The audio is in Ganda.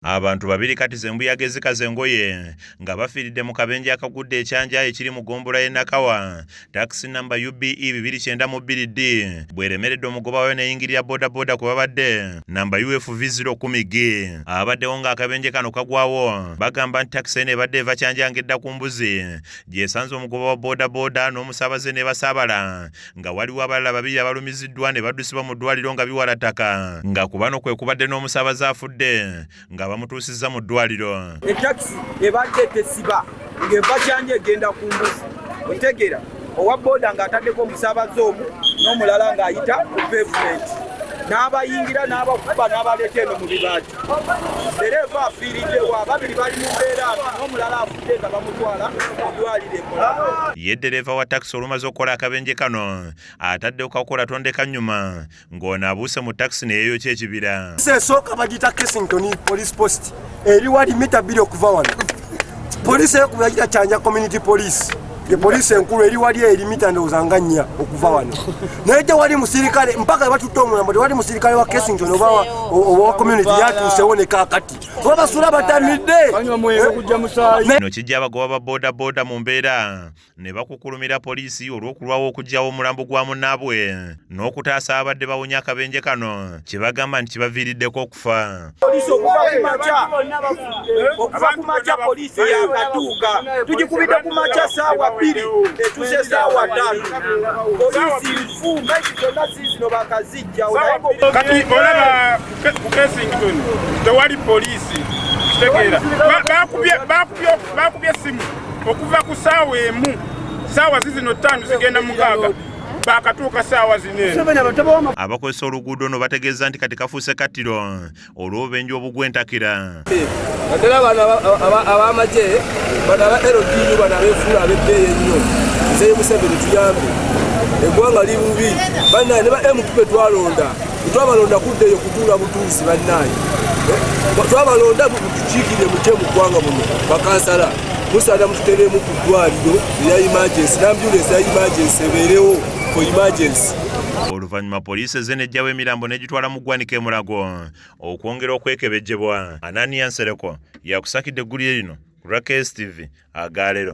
Abantu babiri kati zembuyaga ezikaza engoye nga bafiiridde mu kabenje akagudde e Kyanja ekiri mu ggombolola y'e Nakawa. Takisi namba UBE 292D bw'eremeredde omugoba waayo n'eyingirira bodaboda kwe babadde namba UFV 010G. Ababaddewo ng'akabenje kano kagwawo bagamba nti takisi eno ebadde eva Kyanja ng'edda ku mbuzi gy'esanze omugoba wa bodaboda n'omusaabaze n'ebasaabala nga waliwo abalala babiri abalumiziddwa ne baddusibwa mu ddwaliro nga biwala ttaka nga ku bano kwe kubadde n'omusaabaze afudde nga bamutuusizza mu ddwaliro. Etakisi ebadde tesiba ng'eva Kyanja egenda ku mbuzi otegera owa boda ng'ataddeko omusaabaze omu n'omulala ng'ayita ku pavement n'abayingira n'abakuba n'abaleeta eno mu bibaati. Ddereeva afiiriddewo, ababiri bali mu mbeera mbi n'omulala afudde nga bamutwala mu ddwaliro e Mulago. Ye ddereeva wa takisi olumaze okukola akabenje kano ataddewo kakola tondeka nnyuma ng'ono abuuse mu takisi ne yeeyokya ekibira. Esooka bagiyita Kensington Police Post eri wali mita 2 okuva wano. Poliisi eyokubiri bagiyita Kyanja Community Police. Ye poliisi enkulu eri wali eri mita ndowooza nga 4 okuva wano. Naye tewali musirikale mpaka batutte omulambo, tewali musirikale wa Kensington oba owa community yatuusewo ne kaakati. Oba basula batamidde. Kino kijja abagoba ba bodaboda mu mbeera ne bakukulumira poliisi olw'okulwawo okuggyawo omulambo gwa munnaabwe n'okutaasa ababadde bawonye akabenje kano kye bagamba nti kibaviiriddeko okufa. Poliisi okuva ku makya poliisi yakatuuka, tugikubidde ku makya 2:00 etuuse 3:00. Poliisi nfu, maiti zonna ziizino bakazijjawo. Kati olaba ku Kensington tewali poliisi, kitegeera bakubye essimu okuva ku 1:00, saawa zizino 5 zigenda 6, bakatuuka saawa zino eno. Abakozesa oluguudo ono bategeeza nti kati kafuuse kattiro olw'obubenje obugwa entakira. Naddala bano ab'amagye, bano aba LDU, bano abeefuula ab'ebbeeyi ennyo. Nze Museveni tuyambe, eggwanga li bubi bannaye. Ne ba MP be twalonda, twabalonda kudda eyo kutuula butuuzi bannaye. Twabalonda tukiikirire mutye mu ggwanga muno? Bakansala musaana mututeremu ku ddwaliro erya emergency n'ambulance ya emergency ebeerewo for emergency. Oluvannyuma poliisi ezze n'eggyawo emirambo n'egitwala mu ggwanika e Mulago okwongera okwekebejjebwa. Ananiya Nsereko yakusakidde eggulire lino ku lwa KSTV agaalero.